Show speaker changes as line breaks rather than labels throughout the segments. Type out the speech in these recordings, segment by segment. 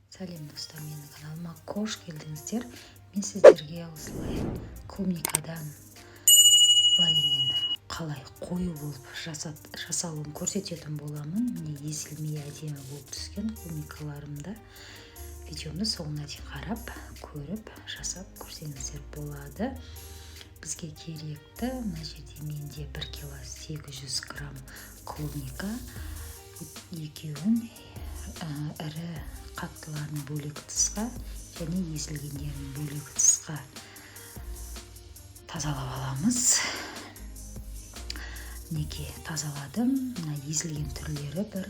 Сәлем, достар! Менің каналыма қош келдіңіздер! Мен сіздерге осылай клубникадан вареньені қалай қою болып жасалуын көрсететін боламын. Міне, езілмей, әдемі болып түскен клубникаларымды. Видеомды соңына дейін қарап көріп, жасап көрсеңіздер болады. Бізге керекті мына жерде менде 1 кило 800 грамм клубника. Екеуін, ірі қаттыларын бөлек ыдысқа және езілгендерін бөлек ыдысқа тазалап аламыз. Мінекей, тазаладым. Мына езілген түрлері бір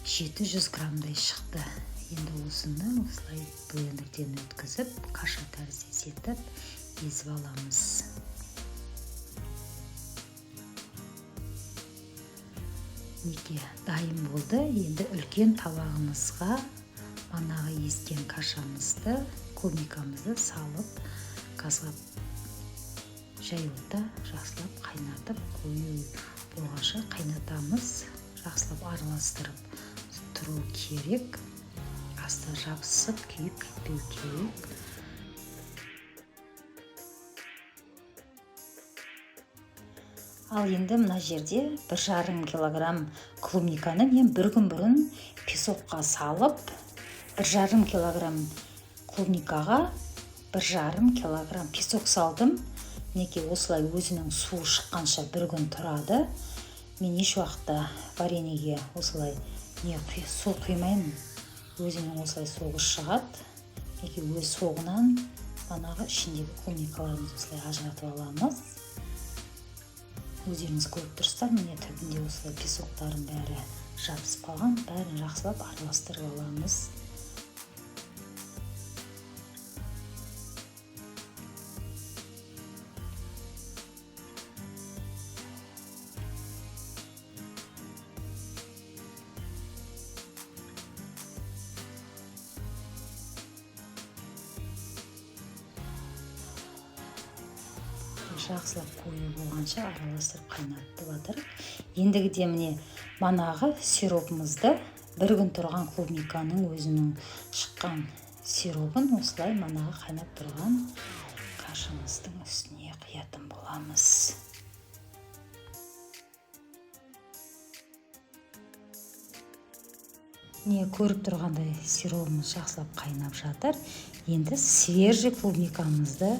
700 граммдай шықты. Енді осыны осылай блендерден өткізіп, каша тәріздес етіп езіп аламыз. Мінекей, дайын болды. Енді үлкен табағымызға манағы езген кашамызды, клубникамызды салып, газға жай отта жақсылап қайнатып, қою болғанша қайнатамыз. Жақсылап араластырып тұру керек, асты жабысып, күйіп кетпеу керек. Ал енді мына жерде 1,5 килограмм клубниканы мен бір күн бұрын песокқа салып, 1,5 килограмм клубникаға 1,5 килограмм песок салдым. Мінекей, осылай өзінің суы шыққанша бір күн тұрады. Мен еш уақытта вареньеге осылай не су құймаймын, өзінің осылай соғы шығады. Мінекей, өз соғынан манағы ішіндегі клубникаларымызды осылай ажыратып аламыз. Өздеріңіз көріп тұрсыздар, міне, түбінде осылай песоктардың бәрі жабысып қалған. Бәрін жақсылап араластырып аламыз. Жақсылап қою болғанша араластырып, қайнатып жатыр. Ендігіде, міне, манағы сиропымызды, бір күн тұрған клубниканың өзінің шыққан сиробын осылай манағы қайнап тұрған кашамыздың үстіне құятын боламыз. Міне, көріп тұрғандай, сиробымыз жақсылап қайнап жатыр. Енді свежий клубникамызды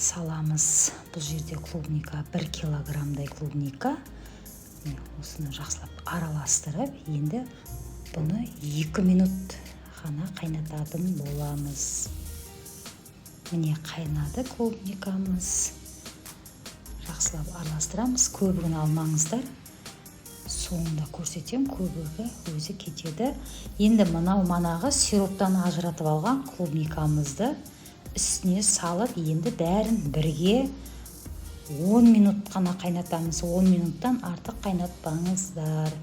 саламыз. Бұл жерде клубника 1 килограммдай клубника. Міне, осыны жақсылап араластырып, енді бұны 2 минут ғана қайнататын боламыз. Міне, қайнады клубникамыз. Жақсылап араластырамыз. Көбігін алмаңыздар, соңында көрсетемін, көбігі өзі кетеді. Енді мынау манағы сироптан ажыратып алған клубникамызды үстіне салып, енді бәрін бірге 10 минут қана қайнатамыз. 10 минуттан артық қайнатпаңыздар.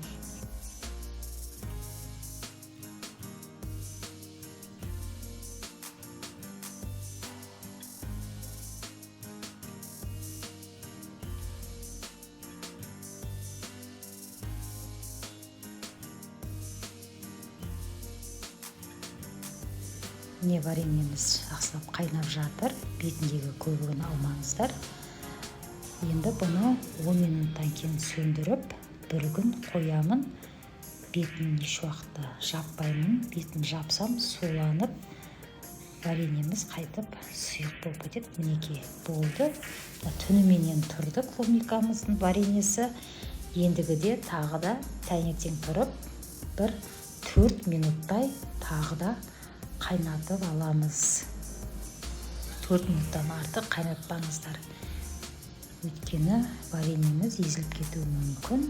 Міне, вареньеміз жақсылап қайнап жатыр. Бетіндегі көбігін алмаңыздар. Енді бұны 10 минуттан кейін сөндіріп, бір күн қоямын. Бетін еш уақытта жаппаймын. Бетін жапсам, суланып, вареньеміз қайтып сұйық болып кетеді. Мінекей, болды. Түніменен тұрды клубникамыздың вареньесі. Ендігіде тағы да таңертең тұрып, бір 4 минуттай тағы да қайнатып аламыз. 4 минуттан артық қайнатпаңыздар, өйткені вареньеміз езіліп кетуі мүмкін.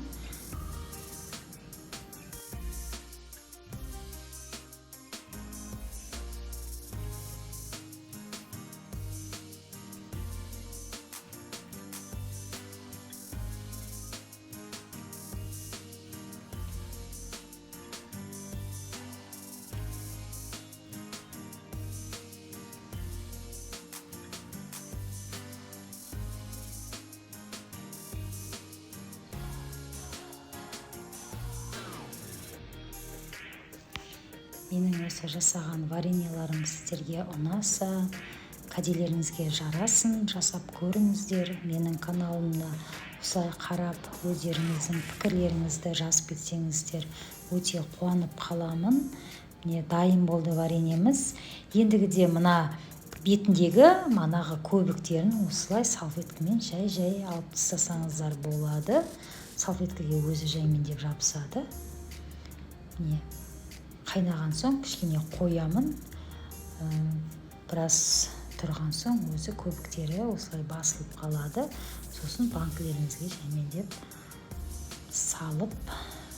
Менің осы жасаған вареньеларым сіздерге ұнаса, кәделеріңізге жарасын, жасап көріңіздер. Менің каналымда осылай қарап, өздеріңіздің пікірлеріңізді жазып кетсеңіздер, өте қуанып қаламын. Міне, дайын болды вареньеміз. Ендігіде мына бетіндегі манағы көбіктерін осылай салфеткамен жай-жай алып тастасаңыздар болады. Салфеткаге өзі жаймендеп жабысады. Міне, қайнаған соң кішкене қоямын. Біраз тұрған соң өзі көбіктері осылай басылып қалады. Сосын банкілеріңізге жаймендеп салып,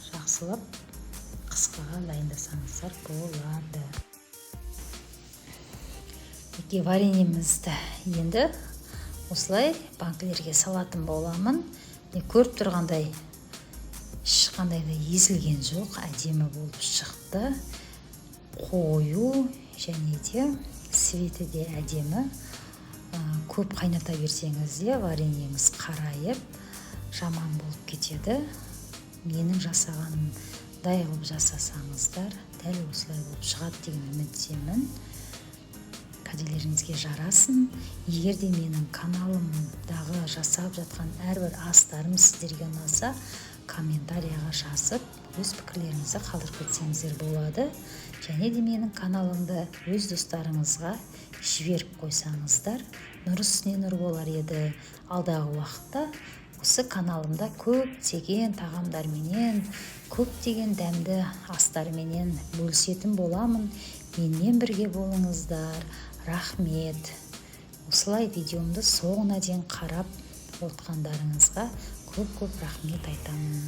жақсылап қысқыға дайындасаңыздар болады. Мінекей, вареньемізді енді осылай банкілерге салатын боламын. Міне, көріп тұрғандай, ешқандай да езілген жоқ, әдемі болып шықты, қою және де цветі де әдемі. Көп қайната берсеңіз де, вареньеңіз қарайып, жаман болып кетеді. Менің жасағанымдай қылып жасасаңыздар, дәл осылай болып шығады деген үміттемін. Кәделеріңізге жарасын. Егер де менің каналымдағы жасап жатқан әрбір астарым сіздерге ұнаса, комментарияға жазып, өз пікірлеріңізді қалдырып кетсеңіздер болады. Және де менің каналымды өз достарыңызға жіберіп қойсаңыздар, нұр үстіне нұр болар еді. Алдағы уақытта осы каналымда көптеген тағамдарменен, көптеген дәмді астарменен бөлісетін боламын. Менімен бірге болыңыздар. Рахмет, осылай видеомды соңына дейін қарап отқандарыңызға көп көп рахмет айтамын.